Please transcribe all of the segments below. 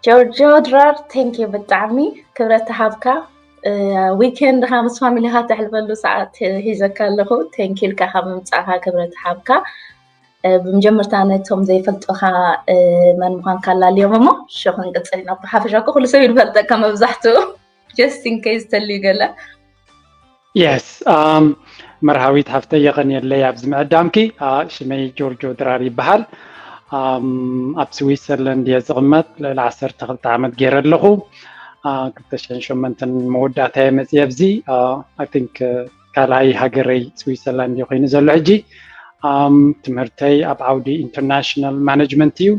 ጆርጆ ድራር፣ thank you ብጣዕሚ ክብረት ተሃብካ። ዊኬንድካ ምስ ፋሚሊካ ተሕልፈሉ ሰዓት ሂዘካ ኣለኹ። Thank you ኢልካ ካብ ምምፃእካ ክብረት ተሃብካ። ብመጀመርታ ነቶም ዘይፈልጡካ መን ምኳንካ ኣላልዮም እሞ ሽዑ ክንቅፅል ኢና። ብሓፈሻ እኮ ኩሉ ሰብ ይፈልጠካ መብዛሕትኡ፣ just in case ተልዩ ገለ። Yes, um, መርሃዊት ሃፍተይ የቐንየለይ ኣብዚ ምዕዳምኪ። ሽመይ ጆርጆ ድራር ይበሃል። ኣብ ስዊትዘርላንድ እየ ዝቕመጥ። ልዕሊ ዓሰርተ ክልተ ዓመት ገይረ ኣለኹ። ክልተ ሽሕን ሸሞንተን መወዳእታ እየ መፅየ ኣብዚ። I think ካልኣይ ሃገረይ ስዊትዘርላንድ እዩ ኮይኑ ዘሎ ሕጂ። ትምህርተይ ኣብ ዓውዲ ኢንተርናሽናል ማኔጅመንት እዩ።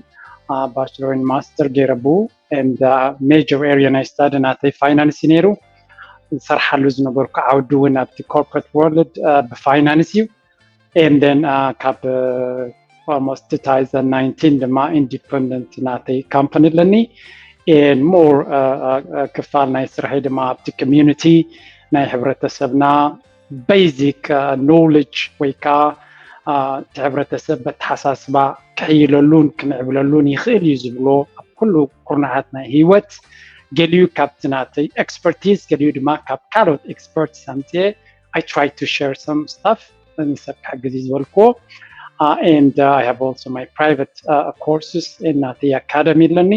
ባችለር ማስተር ገይረ ብኡ። And major area ናይ ስታዲ ናተይ ፋይናንስ እዩ ነይሩ። ዝሰርሓሉ ዝነበርኩ ዓውዲ እውን ኣብቲ ኮርፖሬት ወርልድ ብፋይናንስ እዩ። And then ካብ almost two thousand nineteen ድማ ኢንዲፐንደንት ናተይ ካምፓኒ ኣለኒ። And more ክፋል ናይ ስርሐይ ድማ ኣብቲ ኮሚዩኒቲ ናይ ሕብረተሰብና ቤዚክ ኖሌጅ ወይ ከዓ እቲ ሕብረተሰብ በተሓሳስባ ክሕይለሉን ክምዕብለሉን ይኽእል እዩ ዝብሎ ኣብ ኩሉ ኩርናዓት ናይ ህይወት፣ ገሊኡ ካብቲ ናተይ ኤክስፐርቲዝ፣ ገሊኡ ድማ ካብ ካልኦት ኤክስፐርትስ ኣምፅኤ I try to share some stuff ንሰብ ክሕግዝ እዩ ዝበልክዎ። And I have also my private courses ናተይ ኣካደሚ ኣለኒ።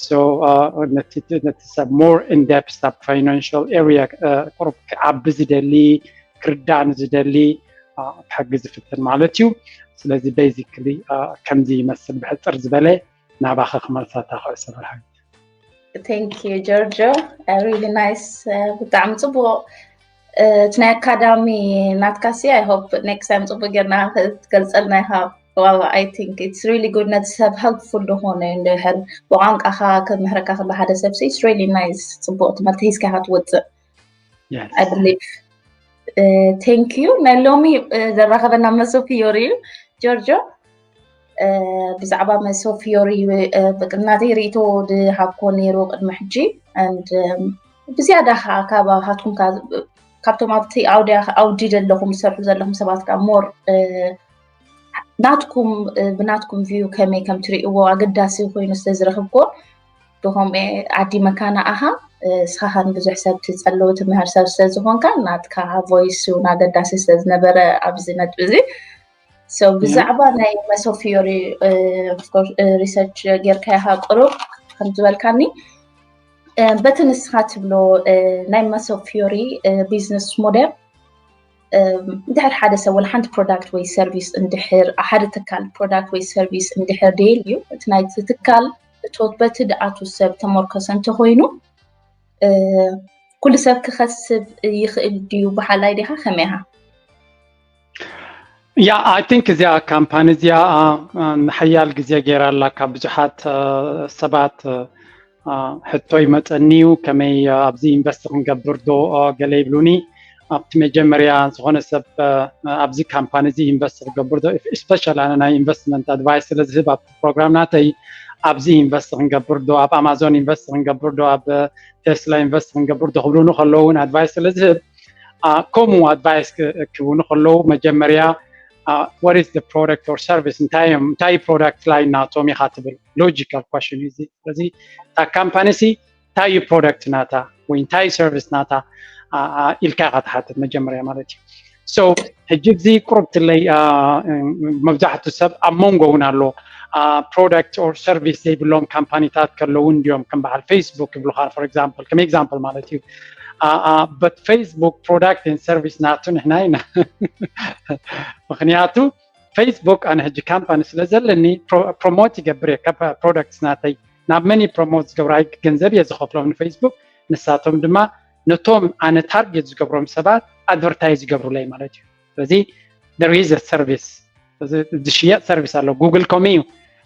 So ነቲ ሰብ more in depth ኣብ ፋይናንሻል ኤሪያ ቁሩብ ክዓቢ ዝደሊ ክርዳእ ንዝደሊ ክሕግዝ ዝፍትን ማለት እዩ። ስለዚ basically ከምዚ ይመስል ብሕፅር ዝበለ ናባኸ ክመልሳታ ኩዕሶ መርሃዊት። Thank you ጆርጆ። Really nice። ብጣዕሚ ፅቡቕ። እቲ ናይ ኣካዳሚ ናትካ ሲ I hope next time ፅቡቕ ጌርና ክትገልፀልና ኢኻ። I think it's really good። ነቲ ሰብ helpful ዝኾነ እንድሕር ብቋንቋኻ ክምህረካ ከሎ ሓደ ሰብ ሲ it's really nice። ፅቡቕ ትምህርቲ ሒዝካ ኢኻ ትወፅእ። I believe። Thank you። ናይ ሎሚ ዘራኸበና መሶብ ፊዮሪ እዩ ጆርጆ። ብዛዕባ መሶብ ፊዮሪ ናተይ ርእይቶ ዝሃብኮ ነይሩ ቅድሚ ሕጂ። And ብዝያዳ ከዓ ካባኻትኩም ካብቶም ኣብቲ ኣውዲ ዘለኹም ዝሰርሑ ዘለኹም ሰባት ከዓ more ናትኩም ብናትኩም view ከመይ ከም ትርእይዎ ኣገዳሲ ኮይኑ ስለ ዝረኽብኮ ብከምኡ ዓዲ መካና ኣኻ። እስኻ ከን ብዙሕ ሰብ ትጸልው ትምህር ሰብ ስለ ዝኾንካ ናትካ voice እውን ኣገዳሲ ስለ ዝነበረ ኣብዚ ነጥቢ እዚ። So ብዛዕባ ናይ መሶብ ፊዮሪ research ጌርካ ኢኻ ቅሩብ ከም ዝበልካኒ በቲ ንስኻ ትብሎ ናይ መሶብ ፊዮሪ business model እንድሕር ሓደ ሰብ ወላ ሓንቲ product ወይ service እንድሕር ሓደ ትካል product ወይ service እንድሕር ደልዩ እቲ ናይቲ ትካል እቶት በቲ ድኣቱ ሰብ ተመርኮሰ እንተኮይኑ ኩሉ ሰብ ክኸስብ ይኽእል ድዩ በሓላይ ዲኻ ከመይ ኢኻ? Yeah, I think እዚኣ ካምፓኒ እዚኣ ንሓያል ግዜ ገይራ ኣላ። ካብ ብዙሓት ሰባት ሕቶ ይመፀኒ እዩ፣ ከመይ ኣብዚ ኢንቨስት ክንገብር ዶ ገለ ይብሉኒ። ኣብቲ መጀመርያ ዝኾነ ሰብ ኣብዚ ካምፓኒ እዚ ኢንቨስት ክገብር ዶ፣ ስፔሻል ኣነ ናይ ኢንቨስትመንት ኣድቫይስ ስለ ዝህብ ኣብቲ ፕሮግራም ናተይ ኣብዚ ኢንቨስት ክንገብር ዶ፣ ኣብ ኣማዞን ኢንቨስት ክንገብር ዶ፣ ኣብ ቴስላ ኢንቨስት ክንገብር ዶ ክብሉኒ ከለዉ እውን ኣድቫይስ ስለ ዝህብ ከምኡ ኣድቫይስ ክህቡኒ ከለዉ መጀመርያ what is the product or service እንታይ እዮም እንታይ product line ናቶም ኢኻ ትብል logical question እዩ እዚ። ስለዚ እታ ካምፓኒ ሲ እንታይ እዩ product ናታ ወይ እንታይ service ናታ ኢልካ ኢኻ ትሓትት መጀመርያ ማለት እዩ። So ሕጂ እዚ ቁሩብ ትለይ መብዛሕቱ ሰብ ኣብ መንጎ እውን ኣሎ product or service ዘይብሎም ካምፓኒታት ከለዉ እንዲዮም ከም በዓል ፌስቡክ ይብሉኻ for example ከም example ማለት እዩ። But ፌስቡክ product and service ናቱ ንሕና ኢና ምክንያቱ ፌስቡክ ኣነ ሕጂ ካምፓኒ ስለ ዘለኒ ፕሮሞት ይገብር እየ ካብ products ናተይ ናብ መን ፕሮሞት ዝገብሩ ገንዘብ እየ ዝኸፍሎም ንፌስቡክ ንሳቶም ድማ ነቶም ኣነ ታርጌት ዝገብሮም ሰባት ኣድቨርታይዝ ይገብሩለይ ማለት እዩ። ስለዚ there is a service ዝሽየጥ ሰርቪስ ኣሎ። ጉግል ከምኡ እዩ።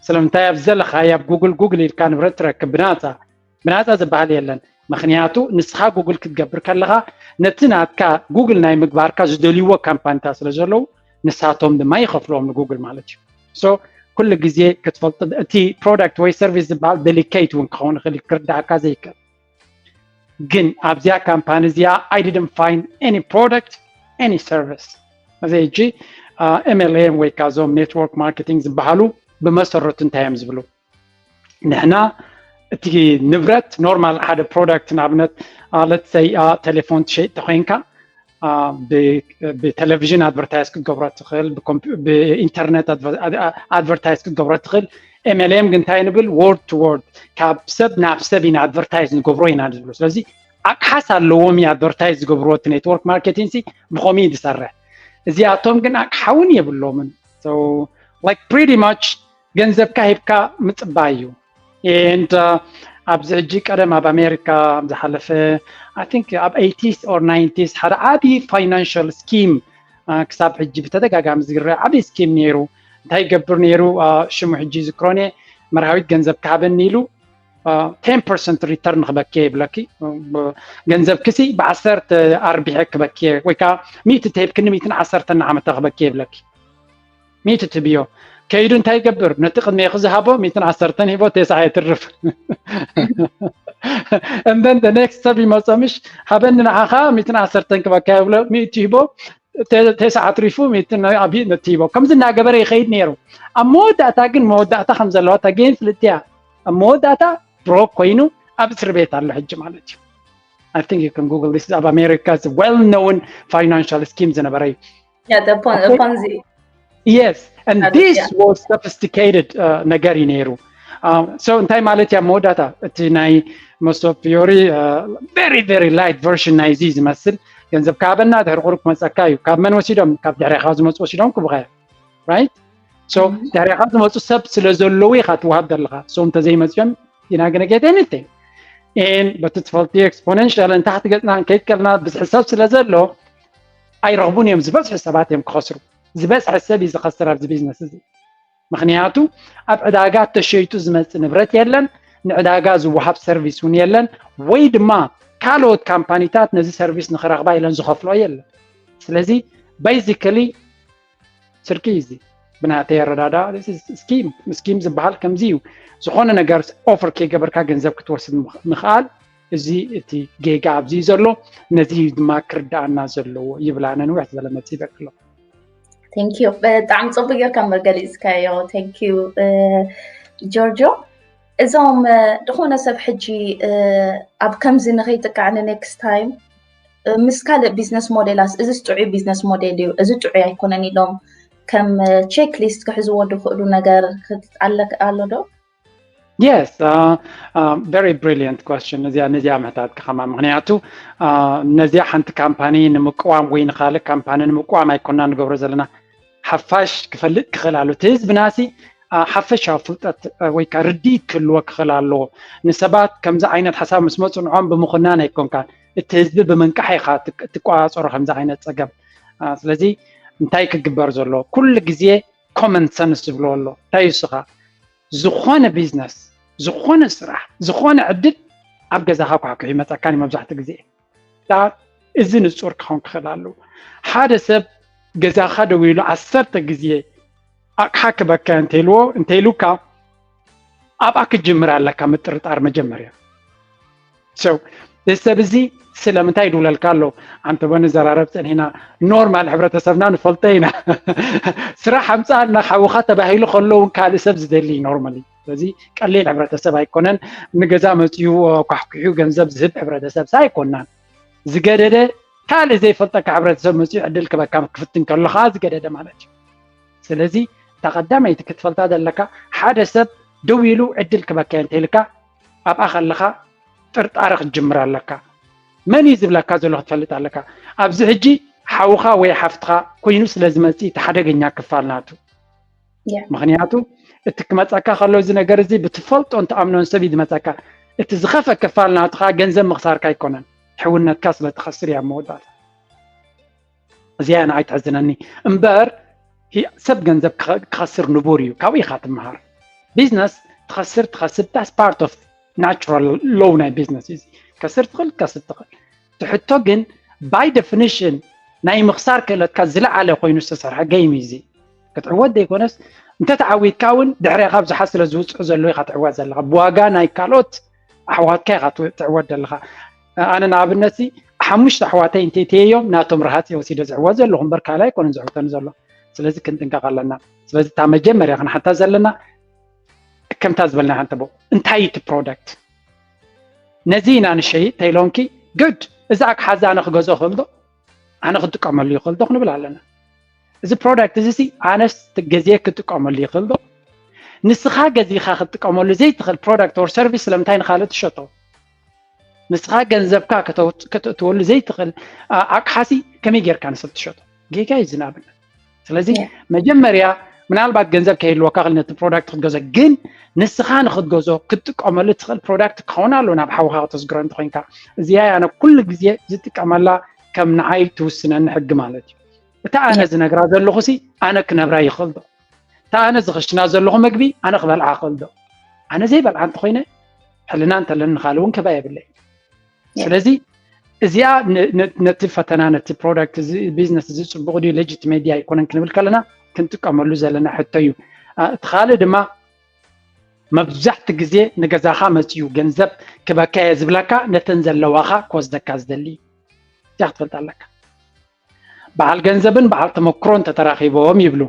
ስለምንታይ ኣብ ዘለኻዮ ኣብ ጉግል ጉግል ኢልካ ንብረት ትረክብ ብናፃ ብናፃ ዝበሃል የለን። ምክንያቱ ንስኻ ጉግል ክትገብር ከለኻ ነቲ ናትካ ጉግል ናይ ምግባርካ ዝደልይዎ ካምፓኒታት ስለ ዘለዉ ንሳቶም ድማ ይኸፍልዎም ንጉግል ማለት እዩ። So ኩሉ ግዜ ክትፈልጦ እቲ product ወይ service ዝበሃል delicate እውን ክኸውን ይኽእል ክርዳእካ ዘይክእል ግን ኣብዚኣ ካምፓኒ እዚኣ I didn't find any product any service እዚ ሕጂ M L M ወይ ከዓ እዞም network marketing ዝበሃሉ ብመሰረቱ እንታይ እዮም ዝብሉ ንሕና እቲ ንብረት ኖርማል ሓደ ፕሮዳክት ንኣብነት ለትሰይ ቴሌፎን ትሸይጥ ተኮይንካ ብቴሌቪዥን ኣድቨርታይዝ ክትገብሮ ትኽእል፣ ብኢንተርነት ኣድቨርታይዝ ክትገብሮ ትኽእል። ኤምኤልኤም ግን እንታይ ንብል፣ ወርድ ቱ ወርድ፣ ካብ ሰብ ናብ ሰብ ኢና ኣድቨርታይዝ ንገብሮ ኢና ዝብሉ። ስለዚ ኣቅሓስ ኣለዎም እዩ ኣድቨርታይዝ ዝገብርዎ። እቲ ኔትወርክ ማርኬቲንግ ሲ ብኸምኡ እዩ ዝሰርሕ። እዚኣቶም ግን ኣቅሓ እውን የብሎምን። ላይክ ፕሪቲ ማች ገንዘብካ ሂብካ ምፅባይ እዩ። And ኣብዚ ሕጂ ቀደም ኣብ ኣሜሪካ ዝሓለፈ I think ኣብ ኤይቲስ ኦር ናይንቲስ ሓደ ዓብዪ ፋይናንሻል ስኪም ክሳብ ሕጂ ብተደጋጋሚ ዝግረ ዓብዪ ስኪም ነይሩ። እንታይ ይገብር ነይሩ? ሽሙ ሕጂ ዝክሮን እየ። መርሃዊት ገንዘብ ክሃበኒ ኢሉ ቴን ፐርሰንት ሪተርን ክበኪ ይብለኪ። ገንዘብ ክሲ ብዓሰርተ ኣርቢሐ ክበኪ ወይ ከዓ ሚእቲ ተሂብክኒ ሚእትን ዓሰርተን ዓመተ ክበኪ ይብለኪ። ሚእቲ ትብዮ ከይዱ እንታይ ይገብር? ነቲ ቅድሜ ክዝሃቦ ሚእትን ዓሰርተን ሂቦ ቴስዓ የትርፍ። And then the next ሰብ ይመጾ ምሽ ሃበኒ ንዓኻ ሚእትን ዓሰርተን ክበካ ይብሎ ሚእቲ ሂቦ ቴስዓ ኣትሪፉ ሚእትን ኣብይ ነቲ ሂቦ ከምዚ እናገበረ ይኸይድ ነይሩ። ኣብ መወዳእታ ግን መወዳእታ ከም ዘለዋ ተገይን ፍልጥያ ኣብ መወዳእታ ብሮክ ኮይኑ ኣብ እስር ቤት ኣሎ ሕጂ ማለት እዩ። I think you can Google this. ኣብ ኣሜሪካ well known financial scheme ዝነበረ እዩ። ፖንዚ Yes, and this was sophisticated ነገር እዩ ነይሩ። So እንታይ ማለት እያ መወዳእታ እቲ ናይ መሶብ ፊዮሪ very very light version ናይዚ ዝመስል ገንዘብ ካበና ድሕሪ ቁሩብ ክመፀካ እዩ። ካብ መን ወሲዶም? ካብ ድሕሬኻ ዝመፁ ወሲዶም ክቡኻ right? So ድሕሬኻ ዝመፁ ሰብ ስለ ዘለዉ ኢኻ ትወሃብ ዘለኻ። So እንተዘይመፅኦም ኢና ገነጌት anything። And በቲ ትፈልጥዮ ኤክስፖነንሻል ንታሕቲ ገፅና ክንከይድ ከለና ብዝሒ ሰብ ስለ ዘሎ ኣይረኽቡን እዮም። ዝበዝሑ ሰባት እዮም ክኸስሩ። ዝበዝሐ ሰብ እዩ ዝኸስር ኣብዚ ቢዝነስ እዚ። ምክንያቱ ኣብ ዕዳጋ ተሸይጡ ዝመፅእ ንብረት የለን። ንዕዳጋ ዝወሃብ ሰርቪስ እውን የለን። ወይ ድማ ካልኦት ካምፓኒታት ነዚ ሰርቪስ ንክረኽባ ኢለን ዝኸፍሎ የለን። ስለዚ basically ስርቂ እዩ። እዚ ብናተይ ኣረዳዳ ስኪም ስኪም ዝበሃል ከምዚ እዩ። ዝኾነ ነገር ኦፈር ከይገበርካ ገንዘብ ክትወስድ ምኽኣል እዚ እቲ ጌጋ ኣብዚ ዘሎ። ነዚ ድማ ክርዳኣና ዘለዎ ይብላ ነንውሕ ዝበለ መፅእ ይበቅሎ። Thank you። ብጣዕሚ ፅቡቅ ጌርካ መገሊፅካዮ። Thank you ጆርጆ። እዞም ዝኾነ ሰብ ሕጂ ኣብ ከምዚ ንኸይጥቃዕ ን next time ምስ ካልእ ቢዝነስ ሞዴላስ እዚስ ጥዑይ ቢዝነስ ሞዴል እዩ፣ እዚ ጥዑይ ኣይኮነን ኢሎም ከም ቼክ ሊስት ክሕዝዎ ዝኽእሉ ነገር ኣሎ ዶ? Yes, very brilliant question። እዚኣ ነዚኣ ምሕታትካ ከማ ምክንያቱ ነዚኣ ሓንቲ ካምፓኒ ንምቅዋም ወይ ንካልእ ካምፓኒ ንምቅዋም ኣይኮና ንገብሮ ዘለና። ሓፋሽ ክፈልጥ ክኽእል ኣሎ። እቲ ህዝብና ሲ ሓፈሻዊ ፍልጠት ወይ ከዓ ርድኢት ክህልዎ ክኽእል ኣለዎ። ንሰባት ከምዚ ዓይነት ሓሳብ ምስ መፁ ንዖም ብምኹናን ኣይኮንካን፣ እቲ ህዝቢ ብምንቃሕ ኢኻ ትቆፃፀሮ ከምዚ ዓይነት ፀገም። ስለዚ እንታይ ክግበር ዘሎ? ኩሉ ግዜ ኮመን ሰንስ ዝብሎ ኣሎ። እንታይ እዩ ንስኻ? ዝኾነ ቢዝነስ፣ ዝኾነ ስራሕ፣ ዝኾነ ዕድል ኣብ ገዛኻ ኳሕኩሕ ይመፀካን እዩ መብዛሕትኡ ግዜ። እዚ ንፁር ክኸውን ክኽእል ኣለዎ። ሓደ ሰብ ገዛኻ ደው ኢሉ ዓሰርተ ግዜ ኣቕሓ ክበካ እንተይልዎ እንተይሉካ ኣብኣ ክትጅምር ኣለካ ምጥርጣር መጀመርያ። So እዚ ሰብ እዚ ስለምንታይ ይድውለልካ ኣሎ? ኣንተ በ ንዘራረብ ፀኒሕና ኖርማል ሕብረተሰብና ንፈልጦ ኢና። ስራሕ ኣምፃኣልና ሓውኻ ተባሂሉ ከሎ እውን ካልእ ሰብ ዝደሊ ኖርማሊ። ስለዚ ቀሊል ሕብረተሰብ ኣይኮነን። ንገዛ መፅኡ ኳሕኩሑ ገንዘብ ዝህብ ሕብረተሰብ ሳ ኣይኮናን። ዝገደደ ካልእ ዘይፈልጠካ ሕብረተሰብ መፅኡ ዕድል ክበካ ክፍትን ከሎ ከዓ ዝገደደ ማለት እዩ። ስለዚ እታ ቀዳመይቲ ክትፈልጣ ዘለካ ሓደ ሰብ ደው ኢሉ ዕድል ክበካ እንተኢልካ ኣብኣ ከለካ ጥርጣረ ክትጅምር ኣለካ። መን እዩ ዝብለካ ዘሎ ክትፈልጥ ኣለካ። ኣብዚ ሕጂ ሓውኻ ወይ ሓፍትኻ ኮይኑ ስለ ዝመፅእ እቲ ሓደገኛ ክፋል ናቱ። ምክንያቱ እቲ ክመፀካ ከሎ እዚ ነገር እዚ ብትፈልጦ እንትኣምኖን ሰብ እዩ ዝመፀካ። እቲ ዝኸፈ ክፋል ናትኻ ገንዘብ ምኽሳርካ ኣይኮነን፣ ሕውነትካ ስለ ትኸስር እያ መወዳእታ። እዚኣ ንዓይ ትሕዝነኒ እምበር ሰብ ገንዘብ ክኸስር ንቡር እዩ። ካብኡ ኢኻ ትመሃር። ቢዝነስ ትኸስር ትኸስብ that's part of natural law ናይ ቢዝነስ እዩ። ከስር ትኽእል ከስብ ትኽእል። ትሕቶ ግን by definition ናይ ምኽሳር ክእለትካ ዝለዓለ ኮይኑ ዝተሰርሐ ገይም እዩ። እዚ ክትዕወት ዘይኮነስ እንተተዓዊትካ እውን ድሕሬኻ ብዙሓት ስለ ዝውፅዑ ዘለዉ ኢኻ ትዕወት ዘለኻ። ብዋጋ ናይ ካልኦት ኣሕዋትካ ኢኻ ትዕወት ዘለኻ። ኣነ ንኣብነት ሓሙሽተ ኣሕዋተይ እንተይትየዮም ናቶም ረሃፅ ወሲደ ዝዕወት ዘለኹ እምበር ካልእ ኣይኮነን ዝዕውተኒ ዘሎ። ስለዚ ክንጥንቀቕ ኣለና። ስለዚ እታ መጀመርያ ክንሓታ ዘለና ከምታ ዝበልና ሓንተ እንታይ እቲ ፕሮዳክት ነዚ ኢና ንሸይጥ ተይሎንኪ፣ good፣ እዚ ኣቅሓ እዚ ኣነ ክገዝኦ ክእል ዶ? ኣነ ክጥቀመሉ ይኽእል ዶ ክንብል ኣለና። እዚ product እዚ ሲ ኣነስ ገዜ ክጥቀመሉ ይኽእል ዶ? ንስኻ ገዚኻ ክትጥቀመሉ ዘይትኽእል product or service ስለምንታይ ንኻልእ ትሸጦ? ንስኻ ገንዘብካ ከተውጽ- ከተእትወሉ ዘይትኽእል ኣ- ኣቅሓ ሲ ከመይ ጌርካ ንሰብ ትሸጦ? ጌጋ እዩ እዚ ንኣብነት። ስለዚ Yeah. መጀመርያ ምናልባት ገንዘብ ከይህልወካ ክእል ነቲ product ክትገዞ፣ ግን ንስኻ ንክትገዞ ክትጥቀመሉ ትኽእል product ክኸውን ኣሎ ናብ ሓውኻ ከተዝግሮ እንተኮይንካ። እዚኣ ኣነ ኩሉ ግዜ ዝጥቀመላ ከም ንዓይ ትውስነኒ ሕጊ ማለት እዩ። እታ ኣነ Yeah. ዝነግራ ዘለኹ ሲ ኣነ ክነብራ ይኽእል ዶ? እታ ኣነ ዝኽሽና ዘለኹ መግቢ ኣነ ክበልዓ ክእል ዶ? ኣነ ዘይበልዓ እንተኮይነ ሕልና እንተለኒ ንኻልእ እውን ክህባ የብለይ። Yeah. ስለዚ እዚኣ ነ- ነ- ነቲ ፈተና ነቲ product እዚ ቢዝነስ እዚ ጽቡቕ ድዩ legit media ኣይኮነን ክንብል ከለና ክንጥቀመሉ ዘለና ሕቶ እዩ። ኣ፣ እቲ ካልእ ድማ መብዛሕቲ ግዜ ንገዛኻ መፅዩ ገንዘብ ክበካ እየ ዝብለካ ነተን ዘለዋኻ ክወስደካ ዝደሊ እዩ። እዚኣ ክትፈልጥ ኣለካ። በዓል ገንዘብን በዓል ተመክሮን ተተራኺቦም ይብሉ።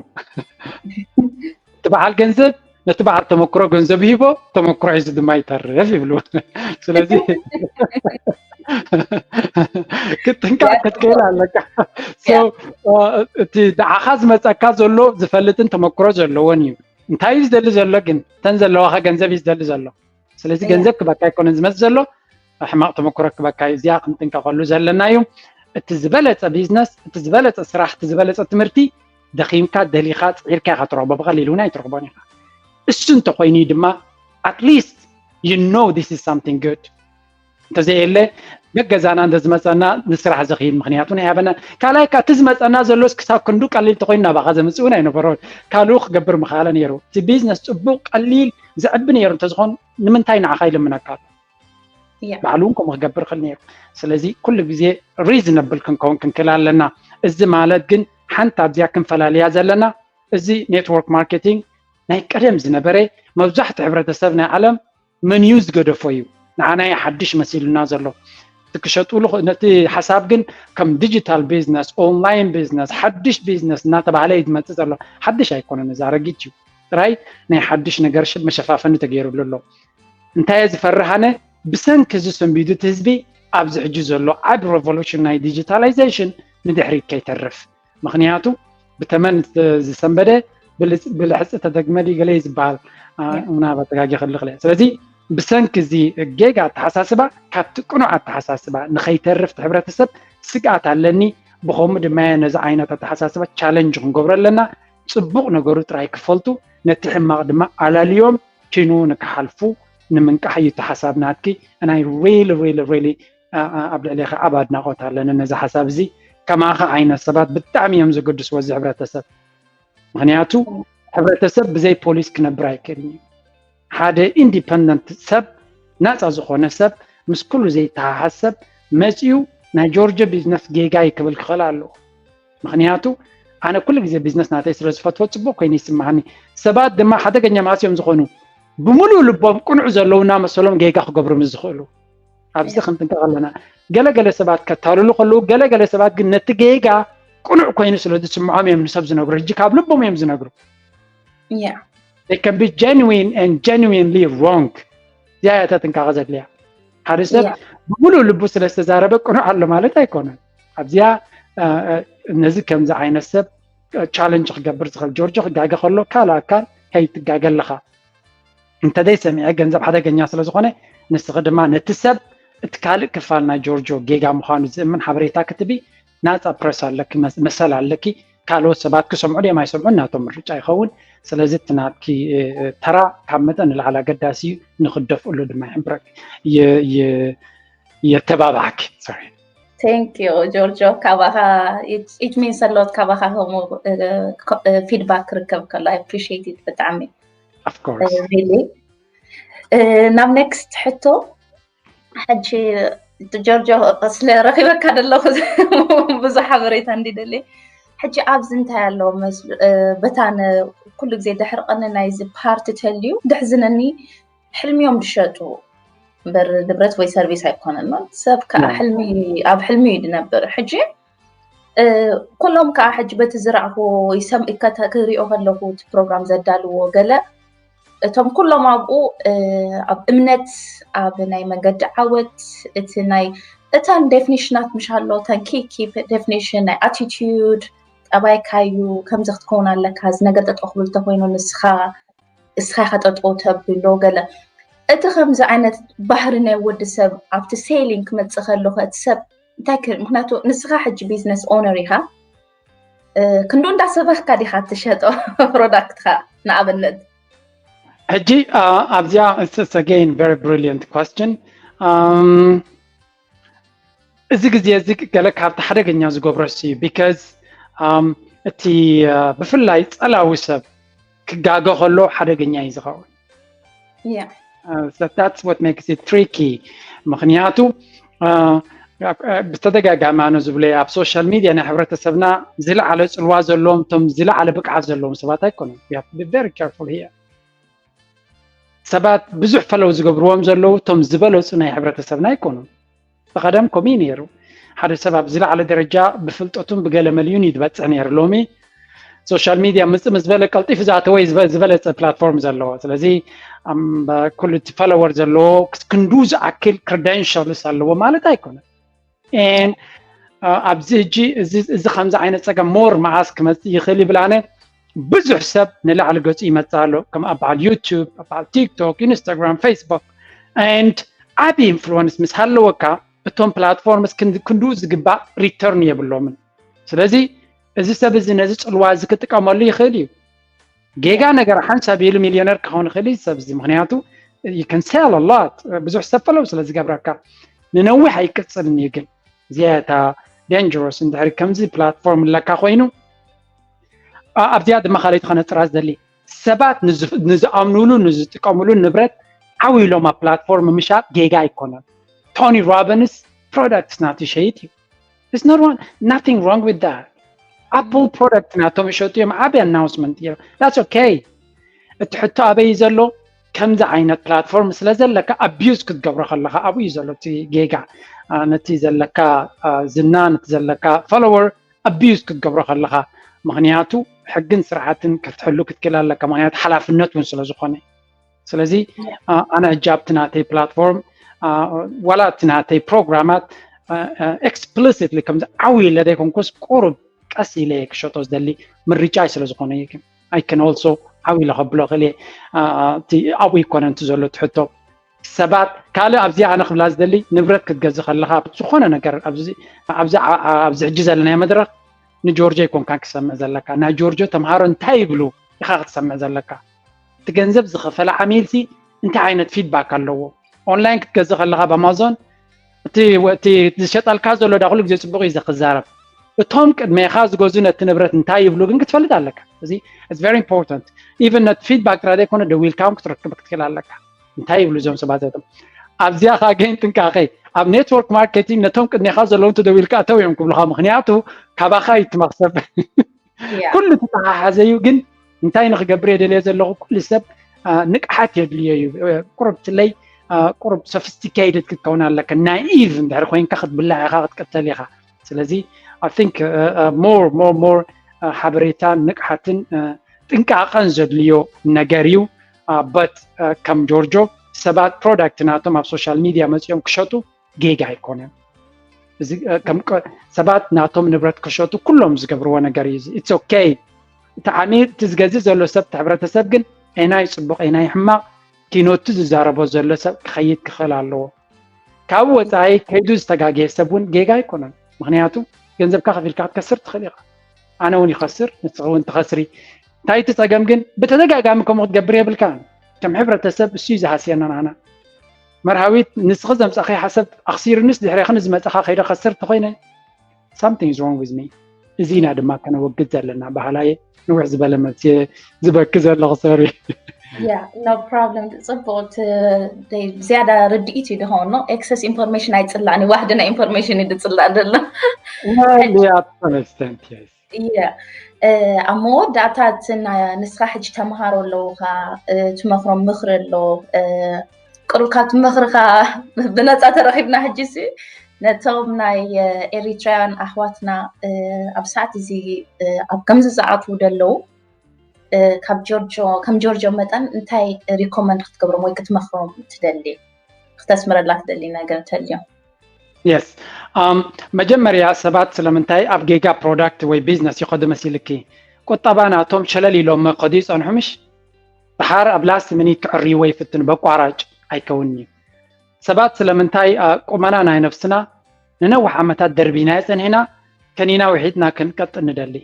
እቲ በዓል ገንዘብ ነቲ በዓል ተመክሮ ገንዘብ ሂቦ ተመክሮ ሒዙ ድማ ይተርፍ ይብሉ። ስለዚ ክትጥንቀቕ ክትክእል ኣለካ። So እቲ ንዓኻ ዝመፀካ ዘሎ ዝፈልጥን ተመክሮ ዘለዎን እዩ። እንታይ እዩ ዝደሊ ዘሎ ግን? እተን ዘለዋኻ ገንዘብ እዩ ዝደሊ ዘሎ። ስለዚ እያ። ገንዘብ ክበካ ኣይኮነን ዝመፅ ዘሎ፣ ሕማቕ ተመክሮ ክበካ እዩ። እዚኣ ክንጥንቀቐሉ ዘለና እዩ። እቲ ዝበለፀ ቢዝነስ፣ እቲ ዝበለፀ ስራሕ፣ እቲ ዝበለፀ ትምህርቲ ደኺምካ ደሊኻ ፅዒርካ ኢኻ ትረኽቦ፣ ብቐሊል እውን ኣይትረኽቦን ኢኻ። እሱ እንተኮይኑ እዩ ድማ at least you know this is something good። እንተዘየለ ገገዛና እንተዝመፀና ንስራሕ ዘኽይድ ምክንያቱ ናይ ሃበና። ካልኣይ ካ እቲ ዝመፀና ዘሎስ ክሳብ ክንዱ ቀሊል ተኮይኑ ናባኻ ዘምፅእ እውን ኣይነበሮን። ካልኡ ክገብር ምኽኣለ ነይሩ። እቲ ቢዝነስ ፅቡቅ ቀሊል ዝዕቢ ነይሩ እንተዝኾን ንምንታይ ንዓኻ ይልምነካ ኣሎ? Yeah. ባዕሉ እውን ከምኡ ክገብር ክእል ነይሩ። ስለዚ ኩሉ ግዜ reasonable ክንከውን ክንክእል ኣለና። እዚ ማለት ግን ሓንቲ ኣብዚኣ ክንፈላልያ ዘለና እዚ network marketing ናይ ቀደም ዝነበረ መብዛሕትኡ ሕብረተሰብ ናይ ዓለም መን እዩ ዝገደፎ እዩ ንዓናይ ሓድሽ መሲሉና ዘሎ። እቲ ክሸጥሉ ኽ- ነቲ ሓሳብ ግን ከም digital business፣ online business፣ ሓድሽ ቢዝነስ እናተባህለ እዩ ዝመፅእ ዘሎ። ሓድሽ ኣይኮነን፣ እዚ ኣረጊት እዩ። ጥራይ ናይ ሓድሽ ነገር ሽም መሸፋፈኒ ተገይሩሉ ኣሎ። እንታይ እየ ዝፈርህ ኣነ? ብሰንኪ እዚ ሰንቢዱ እቲ ህዝቢ ኣብዚ ሕጂ ዘሎ ዓቢ revolution ናይ digitalization ንድሕሪት ከይተርፍ። ምክንያቱ ብተመን ዝሰንበደ ብልፅ- ብልሕፂ ተደግመ ድዩ ገለ እዩ ዝበሃል። ኣ፣ Yeah. ምናልባት ተጋጊ ክልኽ እየ። ስለዚ ብሰንኪ እዚ ጌጋ ኣተሓሳስባ ካብቲ ቅኑዕ ኣተሓሳስባ ንኸይተርፍ እቲ ሕብረተሰብ ስግኣት ኣለኒ። ብኸምኡ ድማ እየ ነዚ ዓይነት ኣተሓሳስባ ቻለንጅ ክንገብሮ ኣለና። ፅቡቕ ነገሩ ጥራይ ክፈልጡ ነቲ ሕማቕ ድማ ኣላልዮም ኪኑ ንክሓልፉ ንምንቃሕ እዩ እቲ ሓሳብ ናትኪ። And I really really really ኣ- ኣ- ኣብ ልዕሌኻ ዓብ ኣድናቖት ኣለኒ ነዚ ሓሳብ እዚ። ከማኻ ዓይነት ሰባት ብጣዕሚ እዮም ዘገድስዎ እዚ ሕብረተሰብ። ምክንያቱ ሕብረተሰብ ብዘይ ፖሊስ ክነብር ኣይክእልን እዩ። ሓደ ኢንዲፐንደንት ሰብ፣ ናፃ ዝኾነ ሰብ፣ ምስ ኩሉ ዘይተሓሓዝ ሰብ መፂኡ ናይ ጆርጆ ቢዝነስ ጌጋ እዩ ክብል ክኽእል ኣለዎ። ምክንያቱ ኣነ ኩሉ ግዜ ቢዝነስ ናተይ ስለ ዝፈትዎ ፅቡቅ ኮይኑ ይስማዓኒ። ሰባት ድማ ሓደገኛ መዓስ እዮም ዝኾኑ? ብምሉእ ልቦም ቅኑዕ ዘለዉ እናመሰሎም ጌጋ ክገብሩ ምስ ዝኽእሉ። ኣብዚ Yeah. ክንጥንቀቕ ኣለና። ገለገለ ሰባት ከታልሉ ከለዉ፣ ገለገለ ሰባት ግን ነቲ ጌጋ ቅኑዕ ኮይኑ ስለ ዝስምዖም እዮም ንሰብ ዝነግሩ። ሕጂ ካብ ልቦም እዮም ዝነግሩ። Yeah. They can be genuine and genuinely wrong። እዚኣ እያ እታ ጥንቃቐ ዘድልያ። ሓደ ሰብ Yeah. ብምሉእ ልቡ ስለ ዝተዛረበ ቅኑዕ ኣሎ ማለት ኣይኮነን። ኣብዚኣ እ፣ እ፣ ነዚ ከምዚ ዓይነት ሰብ ቻለንጅ ክገብር ዝኽእል ጆርጆ ክጋገ ከሎ ካልእ ኣካል ከይትጋገ ኣለኻ። እንተዘይ ሰሚዐ ገንዘብ ሓደገኛ ስለ ዝኾነ ንስኺ ድማ ነቲ ሰብ እቲ ካልእ ክፋል ናይ ጆርጆ ጌጋ ምዃኑ ዝእምን ሓበሬታ ክትቢ ናፃ ፕረስ ኣለኪ፣ መስ- መሰል ኣለኪ። ካልኦት ሰባት ክሰምዑ ድዮም ኣይሰምዑን ናቶም ምርጫ ይኸውን። ስለዚ እቲ ናትኪ እ፣ እ፣ ተራ ካብ መጠን ንላዕሊ ኣገዳሲ እዩ፣ ንክደፍእሉ ድማ ይሕብረኪ የ- የ- የተባባዕኪ። Sorry። Thank you ጆርጆ፣ ካባኻ it means a lot ካባኻ ከምኡ ፊድባክ ክርከብ ከሎ I appreciate it ብጣዕሚ። Of course። Really ናብ ኔክስት ሕቶ ሕጂ ጆርጆ ስለ ረኺበካ ዘለኹ ብዙሕ ሓበሬታ እንዲ ደልየ ሕጂ ኣብዚ እንታይ ኣለዎ መስሉ በታ ኩሉ ግዜ ድሕሪ ቀኒ ናይዚ ፓርቲ ተልዩ ድሕዝነኒ ሕልሚዮም ድሸጡ እምበር ንብረት ወይ ሰርቪስ ኣይኮነን። ሰብ ከዓ ሕልሚ ኣብ ሕልሚ እዩ ድነብር። ሕጂ ኩሎም ከዓ ሕጂ በቲ ዝረኣኹዎ ክሪኦ ከለኹ እቲ ፕሮግራም ዘዳልዎ ገለ እቶም ኩሎም ኣብኡ ኣብ እምነት ኣብ ናይ መንገዲ ዓወት እቲ ናይ እተን ዴፊኒሽናት ምሽ ኣሎ እተን ኪ ኪ ዴፊኒሽን ናይ ኣቲቲዩድ ጠባይካዩ ከምዚ ክትከውን ኣለካ እዚ ነገር ጠጠው ክብል እንተኮይኑ ንስኻ እስኻ ኢኻ ጠጠው ተብሎ ገለ እቲ ከምዚ ዓይነት ባህሪ ናይ ወዲ ሰብ ኣብቲ ሴሊንግ ክመፅእ ከለኹ እቲ ሰብ እንታይ ምክንያቱ ንስኻ ሕጂ ቢዝነስ ኦነር ኢኻ ክንዱ እንዳሰበኽካ ዲኻ ትሸጦ ፕሮዳክትካ ንኣብነት ሕጂ ኣብዚኣ it's again very brilliant question እዚ ግዜ እዚ ገለ ካብቲ ሓደገኛ ዝገብሮ እዩ because እቲ ብፍላይ ፀላዊ ሰብ ክጋገ ከሎ ሓደገኛ እዩ ዝኸውን yeah that's what makes it tricky ምክንያቱ ብተደጋጋሚ ኣነ ዝብለ ኣብ ሶሻል ሚድያ ናይ ሕብረተሰብና ዝለዓለ ፅልዋ ዘለዎም እቶም ዝለዓለ ብቅዓት ዘለዎም ሰባት ኣይኮኑን very careful here ሰባት ብዙሕ ፈለው ዝገብርዎም ዘለዉ እቶም ዝበለፁ ናይ ሕብረተሰብና ኣይኮኑን ብቐደም ከምኡ ነይሩ ሓደ ሰብ ኣብ ዝለዓለ ደረጃ ብፍልጠቱን ብገለ መሊዩን እዩ ዝበፅሕ ነይሩ ሎሚ ሶሻል ሚድያ ምፅ ምስ በለ ቀልጢፉ ዝኣተወ ዝበለፀ ፕላትፎርም ዘለዎ ስለዚ ኩሉ እቲ ፎሎወር ዘለዎ ክንዱ ዝኣክል ክሬደንሻልስ ኣለዎ ማለት ኣይኮነን ኣብዚ ሕጂ እዚ ከምዚ ዓይነት ፀገም ሞር መዓስ ክመፅእ ይኽእል ይብል ኣነ ብዙሕ ሰብ ንላዕሊ ገፁ ይመፅእ ኣሎ ከም ኣብ በዓል ዩቱብ ኣብ በዓል ቲክቶክ ኢንስታግራም ፌስቡክ and ዓብ ኢንፍሉወንስ ምስ ሃለወካ እቶም ፕላትፎርምስ ክንድኡ ዝግባእ ሪተርን የብሎምን ስለዚ እዚ ሰብ እዚ ነዚ ፅልዋ እዚ ክጥቀመሉ ይኽእል እዩ ጌጋ ነገር ሓንሳብ ኢሉ ሚልዮነር ክኸውን ይኽእል እዩ ሰብ እዚ ምክንያቱ you can sell a lot ብዙሕ ሰብ ፈለው ስለ ዝገብረካ ንነዊሕ ኣይቅፅልን እዩ ግን እዚኣ እታ ዳንጀሮስ እንድሕሪ ከምዚ ፕላትፎርም ኣለካ ኮይኑ ኣብዚኣ ድማ ካልኣይቲ ከነፅራ ዝደሊ ሰባት ንዝኣምኑሉ ንዝጥቀምሉ ንብረት ዓው ኢሎም ኣብ ፕላትፎርም ምሻጥ ጌጋ ኣይኮነን ቶኒ ሮቢንስ ፕሮዳክትስ ናቱ ይሸይጥ እዩ It's not wrong, nothing wrong with that. Apple product ናቶም ይሸጡ እዮም ዓብይ ኣናውንስመንት እዮም that's okay እቲ ሕቶ ኣበይ ዘሎ ከምዚ ዓይነት ፕላትፎርም ስለ ዘለካ ኣቢዩዝ ክትገብሮ ከለካ ኣብኡ እዩ ዘሎ እቲ ጌጋ ነቲ ዘለካ ዝና ነቲ ዘለካ ፎሎወር ኣቢዩዝ ክትገብሮ ከለካ ምክንያቱ ሕግን ስርዓትን ክትሕሉ ክትክእል ኣለካ ምክንያቱ ሓላፍነት እውን ስለ ዝኮነ ስለዚ ኣነ ሕጂ ኣብቲ ናተይ ፕላትፎርም ዋላ እቲ ናተይ ፕሮግራማት ኤክስፕሊሲትሊ ከምዚ ዓው ኢለ ዘይኮንኩስ ቁሩብ ቀስ ኢለ ክሸጦ ዝደሊ ምርጫይ ስለ ዝኾነ I can also ዓው ኢለ ከብሎ ክእል ኣብኡ ይኮነ እቲ ዘሎ ትሕቶ ሰባት ካልእ ኣብዚ ኣነ ክብላ ዝደሊ ንብረት ክትገዝ ከለካ ዝኾነ ነገር ኣብዚ ሕጂ ዘለናዮ መድረክ ንጆርጆ ይኮንካ ክሰምዕ ዘለካ ናይ ጆርጆ ተምሃሮ እንታይ ይብሉ ኢካ ክትሰምዕ ዘለካ እቲ ገንዘብ ዝኸፈለ ዓሚል ሲ እንታይ ዓይነት ፊድባክ ኣለዎ ኦንላይን ክትገዝእ ከለካ ብኣማዞን እቲ ዝሸጠልካ ዘሎ ዳ ኩሉ ግዜ ፅቡቅ እዩ ክዛረብ እቶም ቅድሜካ ዝገዙ ነቲ ንብረት እንታይ ይብሉ ግን ክትፈልጥ ኣለካ እዚ very important even ነቲ ፊድባክ ጥራይ ዘይኮነ ደዊልካ ክትረክብ ክትክእል ኣለካ እንታይ ይብሉ እዞም ሰባት ዘቶም ኣብዚኣ ከዓ ግን ጥንቃቄ ኣብ ኔትወርክ ማርኬቲንግ ነቶም ቅድሜካ ዘለዉ ተደዊልካ እተው እዮም ክብሉካ ምክንያቱ ካባካ እዩ እቲ መክሰብ ኩሉ ተተሓሓዘ እዩ ግን እንታይ ንክገብር የደልየ ዘለኹ ኩሉ ሰብ ንቅሓት የድልዮ እዩ ቁሩብ ትለይ ቁሩብ ሶፊስቲኬትድ ክትከውን ኣለካ ናይቭ እንድሕር ኮይንካ ክትብላዕ ኢካ ክትቀተል ኢካ ስለዚ I think more more more ሓበሬታን ንቅሓትን ጥንቃቐን ዘድልዮ ነገር እዩ but ከም ጆርጆ ሰባት ፕሮዳክት ናቶም ኣብ ሶሻል ሚድያ መፂኦም ክሸጡ ጌጋ ኣይኮነን ሰባት ናቶም ንብረት ክሸጡ ኩሎም ዝገብርዎ ነገር እዩ it's okay እቲ ዓሚል እቲ ዝገዝእ ዘሎ ሰብ እቲ ሕብረተሰብ ግን ዒናይ ፅቡቅ ዒናይ ሕማቅ ኪኖቱ ዝዛረቦ ዘሎ ሰብ ክኸይድ ክኽእል ኣለዎ ካብ ወፃኢ ከይዱ ዝተጋገየ ሰብ እውን ጌጋ ኣይኮነን ምክንያቱ ገንዘብካ ከፊልካ ክትከስር ትኽእል ኢኻ ኣነ እውን ይኸስር ንስኺ እውን ትኸስሪ እንታይ እቲ ፀገም ግን ብተደጋጋሚ ከምኡ ክትገብር የብልካን ከም ሕብረተሰብ እሱ እዩ ዝሃስየና ንዓና መርሃዊት ንስኺ ዘምፃእኺ ሓሰብ ኣኽሲርንስ ድሕሬኺ ንዝመፃኻ ከይደ ከስር ተኾይነ something is wrong with me እዚ ኢና ድማ ከነወግድ ዘለና ባህላየ ንውሕ ዝበለ መልሲ ዝበኪ ዘለኹ ሰሪ no problem ፅቡቅ ዝያዳ ርድኢት እዩ ድኸውን no excess information ኣይፅላእን ዋሕዲ ናይ ኢንፎርሜሽን እዩ ዝፅላእ ዘሎ well yeah to some extent yes እየ ኣብ መወዳእታ እቲ ንስኻ ሕጂ ተምሃሮ ኣለውካ ትመክሮም ምኽሪ ኣሎ ቅሩብ ካብ ትመኽርካ ብነፃ ተረኺብና ሕጂ ሲ ነቶም ናይ ኤሪትራውያን ኣሕዋትና ኣብ ሰዓት እዚ ኣብ ከምዚ ዝኣትዉ ደለዉ ካብ ጆርጆ ከም ጆርጆ መጠን እንታይ recommend ክትገብሮም ወይ ክትመኽሮም ትደሊ? ክተስምረላ ትደሊ ነገር እንተልዮ? Yes. መጀመርያ ሰባት ስለምንታይ ኣብ ጌጋ product ወይ business ይኸዱ መሲልኪ? ቁጠባ ናቶም ሸለል ኢሎም ከዱ ይፀንሑ ምሽ? ድሓር ኣብ last minute ክዕርይዎ ይፍትኑ። በቋራጭ ኣይከውንዩ። ሰባት ስለምንታይ ቁመና ናይ ነፍስና ንነዊሕ ዓመታት ደርቢናዮ ፀኒሕና ከኒና ውሒጥና ክንቀጥል ንደሊ?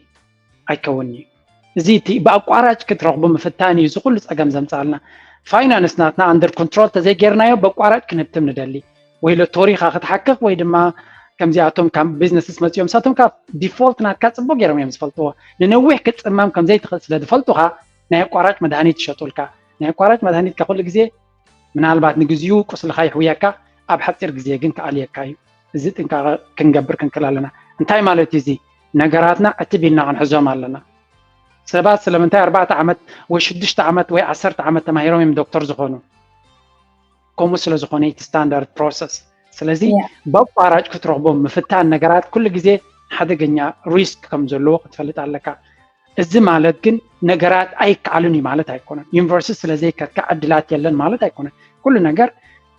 ኣይከውንዩ። እዚ እቲ ብኣቋራጭ ክትረኽቡ ምፍታን እዩ እዚ ኩሉ ፀገም ዘምፃልና። Finance ናትና under control ተዘይጌርናዮ በቋራጭ ክንህብትም ንደሊ ወይ ሎቶሪኻ ክትሓክኽ ወይ ድማ ከምዚኣቶም ካብ businesses መፅኦም ንሳቶም ካብ default ናትካ ፅቡቅ ገይሮም እዮም ዝፈልጥዎ። ንነዊሕ ክትፅመም ከምዘይትኽእል ስለ ዝፈልጡኻ ናይ ኣቋራጭ መድሃኒት ይሸጡልካ። ናይ ኣቋራጭ መድሃኒት ከኩሉ ግዜ ምናልባት ንግዚኡ ቁስልኻ ይሕውየካ፣ ኣብ ሓፂር ግዜ ግን ክኣልየካ እዩ። እዚ ጥንቃቐ ክንገብር ክንክእል ኣለና። እንታይ ማለት እዩ እዚ? ነገራትና ዕትብ ኢልና ክንሕዞም ኣለና። ሰባት ስለምንታይ ኣርባዕተ ዓመት ወይ ሽዱሽተ ዓመት ወይ ዓሰርተ ዓመት ተማሂሮም እዮም ዶክተር ዝኾኑ? ከምኡ ስለ ዝኾነ እቲ standard process። ስለዚ በቋራጭ ክትረኽቦም ምፍታን ነገራት ኩሉ ግዜ ሓደገኛ risk ከም ዘለዎ ክትፈልጥ ኣለካ። እዚ ማለት ግን ነገራት ኣይከኣሉን እዩ ማለት ኣይኮነን። ዩኒቨርሲቲ ስለ ዘይከድካ ዕድላት የለን ማለት ኣይኮነን። ኩሉ ነገር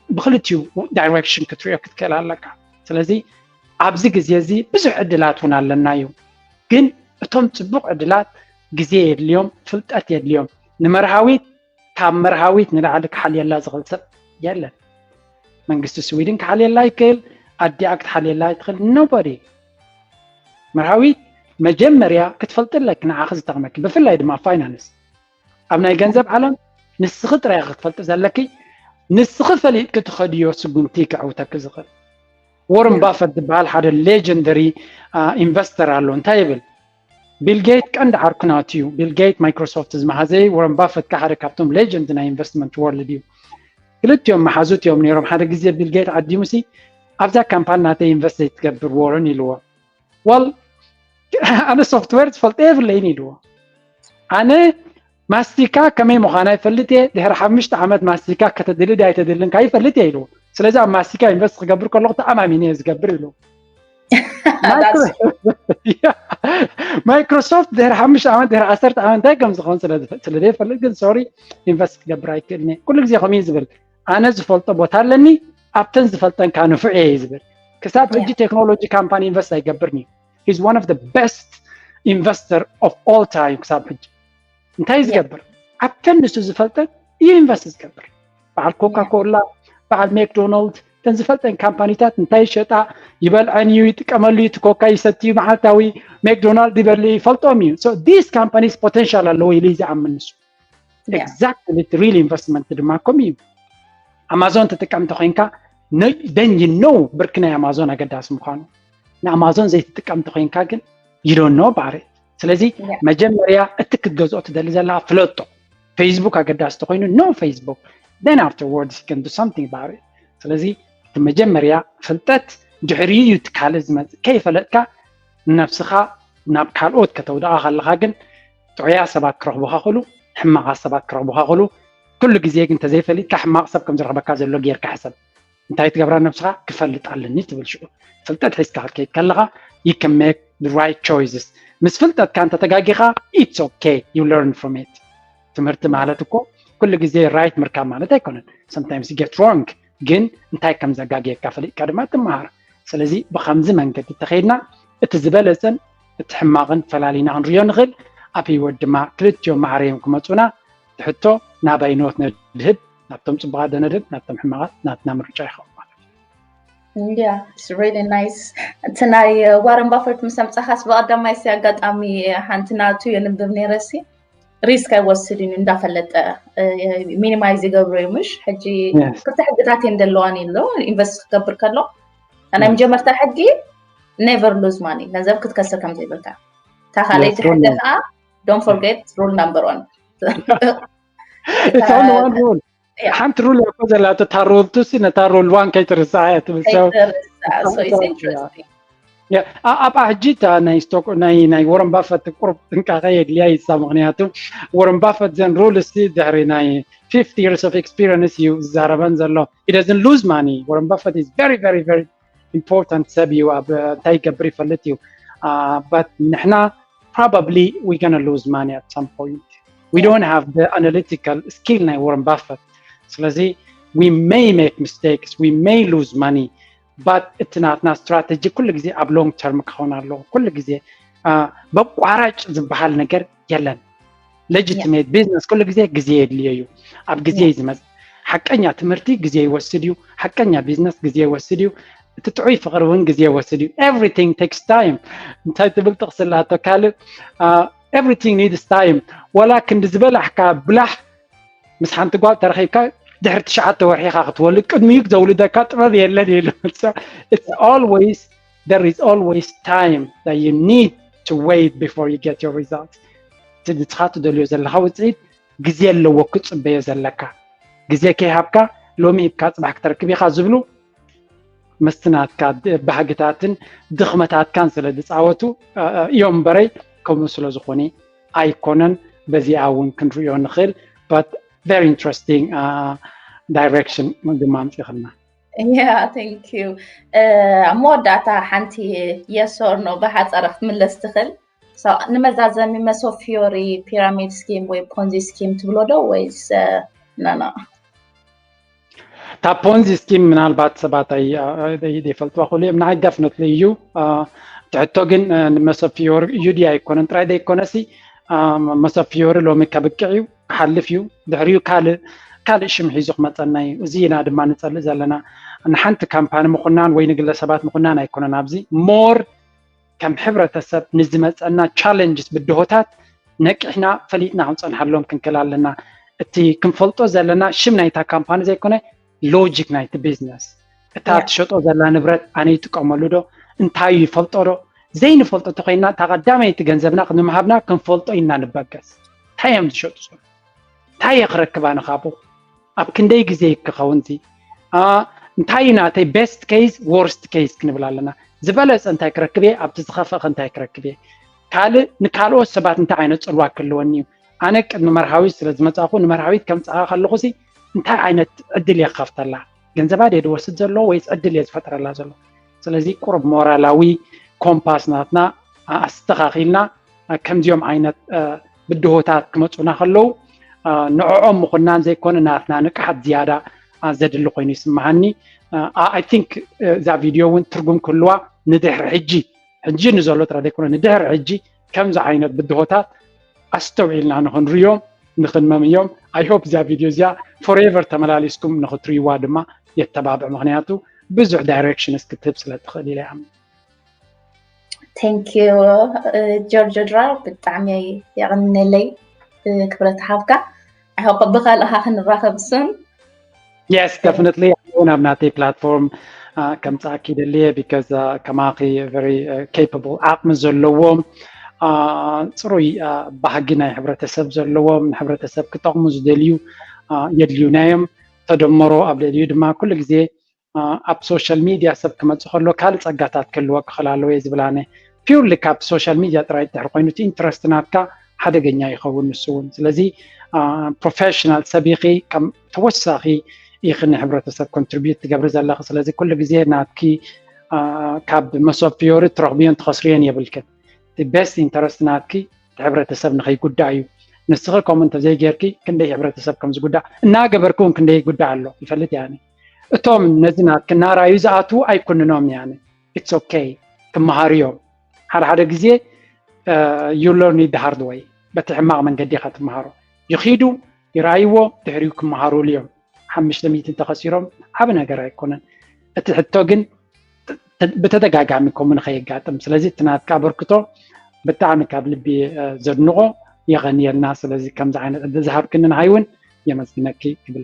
ብክልቲኡ direction ክትሪኦ ክትክእል ኣለካ። ስለዚ ኣብዚ ግዜ እዚ ብዙሕ ዕድላት እውን ኣለና እዩ። ግን እቶም ፅቡቅ ዕድላት ግዜ የድልዮም፣ ፍልጠት የድልዮም። ንመርሃዊት ካብ መርሃዊት ንላዕሊ ክሓልየላ ዝኽእል ሰብ የለን። መንግስቲ ስዊድን ክሓልየላ ይክእል፣ ኣዲኣ ክትሓልየላ ይትኽእል፣ nobody። መርሃዊት መጀመርያ ክትፈልጢ ኣለኪ ንዓኺ ዝጠቕመኪ፣ ብፍላይ ድማ finance። ኣብ ናይ ገንዘብ ዓለም ንስኺ ጥራይ ክትፈልጢ ዘለኪ፣ ንስኺ ፈሊጥኪ ትኸድዮ ስጉምቲ ከዕውተኪ ዝኽእል። Warren Buffett ዝበሃል ሓደ legendary investor ኣሎ። እንታይ ይብል? ቢል ጌት ቀንዲ ዓርኩ ናቱ እዩ። ቢል ጌት ማይክሮሶፍት ዝመሃዘ፣ Warren Buffett ከ ሓደ ካብቶም legend ናይ investment world እዩ። ክልቲኦም መሓዙት እዮም ነይሮም። ሓደ ግዜ ቢል ጌት ዓዲሙሲ ኣብዛ ካምፓኒ ናተይ invest ዘይትገብር ዋረን ኢልዎ። Well ኣነ software ዝፈልጦ የብለይን ኢልዎ። ኣነ ማስቲካ ከመይ ምዃና ይፈልጥ እየ። ድሕሪ ሓሙሽተ ዓመት ማስቲካ ከተድሊ ዶ ኣይተድልን ከ ይፈልጥ እየ ኢልዎ። ስለዚ ኣብ ማስቲካ invest ክገብር ከለኹ ተኣማሚነ እየ ዝገብር ኢልዎ። ማይክሮሶፍት ድሕሪ ሓሙሽተ ዓመት ድሕሪ ዓሰርተ ዓመት እንታይ ከም ዝኸውን ስለ ዘይፈልጥ ግን sorry invest ክገብር ኣይክእልን እየ። ኩሉ ግዜ ከምኡ እዩ ዝብል። ኣነ ዝፈልጦ ቦታ ኣለኒ፣ ኣብተን ዝፈልጠን ከኣ ንፉዕ እየ እዩ ዝብል። ክሳብ ሕጂ technology company invest ኣይገብርን እዩ። He's one of the best investor of all time ክሳብ ሕጂ። እንታይ ዝገብር? ኣብተን ንሱ ዝፈልጠን እዩ invest ዝገብር። በዓል ኮካ ኮላ፣ በዓል ሜክዶናልድ፣ እተን ዝፈልጠን ካምፓኒታት እንታይ ይሸጣ፣ ይበልዐን እዩ፣ ይጥቀመሉ እዩ፣ እቲ ኮካ ይሰቲ እዩ፣ መዓልታዊ ሜክዶናልድ ይበል ይፈልጦም እዩ። So these companies potential ኣለዎ ኢሉ እዩ ዝኣምን ንሱ። Exactly real investment ድማ ከምኡ እዩ። ኣማዞን ተጠቀምቲ ኮይንካ then you know ብርኪ ናይ ኣማዞን ኣገዳሲ ምዃኑ። ንኣማዞን ዘይትጥቀምቲ ኮይንካ ግን you don't know about it። ስለዚ መጀመርያ እቲ ክትገዝኦ ትደሊ ዘለካ ፍለጦ። ፌስቡክ ኣገዳሲ ተኮይኑ no Facebook, then afterwards you can do something about it። ስለዚ እቲ መጀመርያ ፍልጠት ድሕሪኡ እዩ እቲ ካልእ ዝመፅእ። ከይፈለጥካ ንነብስኻ ናብ ካልኦት ከተውድቓ ከለኻ ግን ጥዑያ ሰባት ክረኽቡኻ ክእሉ፣ ሕማቓት ሰባት ክረኽቡኻ ክእሉ። ኩሉ ግዜ ግን እንተዘይፈሊጥካ ሕማቕ ሰብ ከም ዝረኽበካ ዘሎ ጌርካ ሕሰብ። እንታይ ትገብራ ነብስኻ? ክፈልጥ ኣለኒ ትብል። ሽዑ ፍልጠት ሒዝካ ክትከይድ ከለኻ you can make the right choices። ምስ ፍልጠትካ እንተተጋጊኻ it's okay, you learn from it። ትምህርቲ ማለት እኮ ኩሉ ግዜ right ምርካብ ማለት ኣይኮነን። Sometimes you get wrong፣ ግን እንታይ ከም ዘጋግየካ ፈሊጥካ ድማ ትመሃር። ስለዚ ብኸምዚ መንገዲ ተኸይድና እቲ ዝበለፀን እቲ ሕማቕን ፈላሊና ክንሪኦ ንኽእል። ኣብ ህይወት ድማ ክልቲኦም ማዕረ እዮም ክመፁና። እቲ ሕቶ ናባይ ኖት ነድህብ፣ ናብቶም ፅቡቓት ዶ ነድህብ ናብቶም ሕማቓት? ናትና ምርጫ ይኸውን ማለት እዩ። Yeah, it's really nice። እቲ ናይ ዋረን ባፈርት ምስ ኣምፃኻስ ብቐዳማይ ሲ ኣጋጣሚ ሓንቲ ናቱ የንብብ ነይረሲ ሪስክ ኣይወስድን እዩ እንዳፈለጠ ሚኒማይዝ ይገብሮ እዩ። ምሽ ሕጂ ክልተ ሕግታት እየን ዘለዋን ኢሎ ኢንቨስት ክገብር ከሎ ናይ መጀመርታ ሕጊ never lose money፣ ገንዘብ ክትከስር ከም ዘይብልካ። እታ ካልኣይቲ ሕጊ ከዓ don't forget rule number one። ሓንቲ ሩል እኮ ዘላቶ እታ ሩል ቱ ሲ ነታ ሩል ዋን ከይትርሳዕ እያ ትብል። ኣብኣ ሕጂ እታ ናይ ስቶክ ናይ ናይ ወረን ባፈት ቁሩብ ጥንቃቐ የድልያ ይሳ። ምክንያቱ ወረን ባፈት ዘን ሩል ሲ ድሕሪ ናይ fifty years of experience እዩ ዝዛረበን ዘሎ። He doesn't lose money። Warren Buffett is very very very important ሰብ እዩ። ኣብ እንታይ ይገብር ይፈልጥ እዩ። But ንሕና probably we gonna lose money at some point። We don't have the analytical skill ናይ Warren Buffett. ስለዚ we may make mistakes, we may lose money, but እቲ ናትና strategy ኩሉ ግዜ ኣብ long term ክኸውን ኣለዎ። ኩሉ ግዜ በቋራጭ ዝበሃል ነገር የለን። Legitimate business ኩሉ ግዜ ግዜ የድልዮ እዩ። ኣብ ግዜ እዩ ዝመጽእ። ሓቀኛ ትምህርቲ ግዜ ይወስድ እዩ። ሓቀኛ ቢዝነስ ግዜ ይወስድ እዩ። እቲ ጥዑይ ፍቕሪ እውን ግዜ ይወስድ እዩ። Everything takes time። እንታይ ትብል ጥቕሲ ኣላቶ ካልእ? Everything needs time። ወላ ክንዲ ዝበላሕካ ብላሕ ምስ ሓንቲ ጓል ተረኺብካ ድሕሪ ትሽዓተ ወርሒ ኢኻ ክትወልድ፣ ቅድሚኡ ዘውልደካ ጥበብ የለን ኢሉ። It's always, there is always time that you need to wait before you get your results. እቲ ንስኻ ትደልዮ ዘለኻ ውፅኢት ግዜ ኣለዎ ክትፅበዮ ዘለካ። ግዜ ከይሃብካ ሎሚ ሂብካ ፅባሕ ክትረክብ ኢኻ ዝብሉ ምስቲ ናትካ ባህግታትን ድኽመታትካን ስለ ዝፃወቱ እዮም እምበረይ፣ ከምኡ ስለ ዝኾነ ኣይኮነን። በዚኣ እውን ክንሪኦ ንኽእል። But very interesting direction ድማ ኣምፂኽልና። Yeah, thank you. ኣብ መወዳእታ ሓንቲ yes or no ብሓፀረ ክትምለስ ትኽእል? ንመዛዘሚ መሶብ ፊዮሪ ፒራሚድ ስኪም ወይ ፖንዚ ስኪም ትብሎ ዶ ወይስ? እታ ፖንዚ ስኪም ምናልባት ሰባት ዘይፈልጥዋ ክእሉ እዮም። ንዓይ ደፍነትሊ እዩ። ትሕቶ ግን ንመሶብ ፊዮሪ እዩ ድዩ ኣይኮነን ጥራይ ዘይኮነሲ፣ መሶብ ፊዮሪ ሎሚ ከብቅዕ እዩ፣ ክሓልፍ እዩ። ድሕሪኡ ካልእ ካልእ ሽም ሒዙ ክመፀና እዩ። እዚ ኢና ድማ ንፀልእ ዘለና። ንሓንቲ ካምፓኒ ምኹናን ወይ ንግለሰባት ምኹናን ኣይኮነን። ኣብዚ ሞር ከም ሕብረተሰብ ንዝመፀና ቻለንጅስ ብድሆታት ነቂሕና ፈሊጥና ክንፀንሓሎም ክንክእል ኣለና። እቲ ክንፈልጦ ዘለና ሽም ናይታ ካምፓኒ ዘይኮነ ሎጂክ ናይቲ ቢዝነስ፣ እታ ትሸጦ ዘላ ንብረት ኣነ ይጥቀመሉ ዶ፣ እንታይ ይፈልጦ ዶ? ዘይንፈልጦ እንተኮይንና እታ ቀዳመይቲ ገንዘብና ክንምሃብና ክንፈልጦ ኢና ንበገስ። እንታይ እዮም ዝሸጡ? እንታይ እየ ክረክብ ኣነ ካብኡ? ኣብ ክንደይ ግዜ ክኸውን ዚ? እንታይ እዩ ናተይ ቤስት ኬስ፣ ወርስት ኬስ ክንብል ኣለና። ዝበለፀ እንታይ ክረክብ እየ፣ ኣብቲ ዝኸፍአ እንታይ ክረክብ እየ? ካልእ ንካልኦት ሰባት እንታይ ዓይነት ፅልዋ ክህልወኒ እዩ? ኣነ ቅድሚ መርሃዊት ስለ ዝመፃኹ ንመርሃዊት ከምፅኣ ከለኹ ሲ እንታይ ዓይነት ዕድል እየ ክኸፍተላ? ገንዘባ ድየ ዝወስድ ዘሎ ወይስ ዕድል እየ ዝፈጥረላ ዘሎ? ስለዚ ቁሩብ ሞራላዊ ኮምፓስ ናትና ኣስተኻኺልና ከምዚኦም ዓይነት ብድሆታት ክመፁና ከለዉ ንዕኦም ምኹናን ዘይኮነ ናትና ንቅሓት ዝያዳ ዘድሊ ኮይኑ ይስምሃኒ። I think እዛ ቪድዮ እውን ትርጉም ክህልዋ ንድሕሪ ሕጂ ሕጂ ንዘሎ ጥራይ ዘይኮነ ንድሕሪ ሕጂ ከምዚ ዓይነት ብድሆታት ኣስተውዒልና ንኽንሪዮም ንኽንመምዮም። I hope እዚኣ ቪድዮ እዚኣ ፎሬቨር ተመላሊስኩም ንኽትሪይዋ ድማ የተባብዕ፣ ምኽንያቱ ብዙሕ ዳይሬክሽንስ ክትህብ ስለ ትኽእል ኢለ ይኣምን። Thank you ጆርጆ ድራር፣ ብጣዕሚ የቐንለይ። ክብረት ሓብካ። I hope ብካልእኻ ክንራኸብ ሱን። Yes, definitely. እውን ኣብ ናተይ ፕላትፎርም ከምፃእኪ ደልየ because ከማኺ very capable ዓቕሚ ዘለዎም ፅሩይ ባህጊ ናይ ሕብረተሰብ ዘለዎም ንሕብረተሰብ ክጠቕሙ ዝደልዩ የድልዩና እዮም። ተደመሮ ኣብ ልዕሊኡ ድማ ኩሉ ግዜ ኣብ ሶሻል ሚድያ ሰብ ክመፅእ ከሎ ካልእ ፀጋታት ክህልወ ክኽእል ኣለዎ እየ ዝብል ኣነ። ፒውርሊ ካብ ሶሻል ሚድያ ጥራይ ድሕሪ ኮይኑ እቲ ኢንትረስት ናትካ ሓደገኛ ይኸውን ንሱ እውን። ስለዚ ፕሮፌሽናል ሰብ ኢኺ፣ ከም ተወሳኺ ኢኺ ንሕብረተሰብ ኮንትሪቢዩት ትገብሪ ዘለኺ። ስለዚ ኩሉ ግዜ ናትኪ ካብ መሶብ ፊዮሪ ትረኽብዮን ትኸስርዮን የብልክን። እቲ ቤስት ኢንተረስት ናትኪ እቲ ሕብረተሰብ ንኸይጉዳእ እዩ። ንስኺ ከምኡ እንተዘይጌርኪ ክንደይ ሕብረተሰብ ከም ዝጉዳእ እናገበርኪ እውን ክንደይ ይጉዳእ ኣሎ ይፈልጥ እየ ኣነ። እቶም ነዚ ናትኪ እናራዩ ዝኣትዉ ኣይኩንኖም እየ ኣነ። It's okay ክመሃሩ እዮም። ሓደ ሓደ ግዜ you learn it the hard way፣ በቲ ሕማቕ መንገዲ ኢኻ ትመሃሮ። ይኺዱ ይረኣይዎ ድሕሪኡ ክመሃሩሉ እዮም። ሓሙሽተ ሚእቲ እንተኸሲሮም ዓቢ ነገር ኣይኮነን። እቲ ሕቶ ግን ብተደጋጋሚ ከምኡ ንኸየጋጥም። ስለዚ እቲ ናትካ ኣበርክቶ ብጣዕሚ ካብ ልቢ ዘድንቖ፣ የቐንየልና። ስለዚ ከምዚ ዓይነት ዕድል ዝሃብክኒ ንዓይ እውን የመስግነኪ ክብል።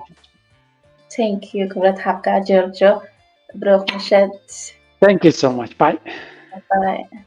Thank you ክብረት ሓብካ ጆርጆ። ብሩኽ ምሸት። Thank you so much. Bye. Bye.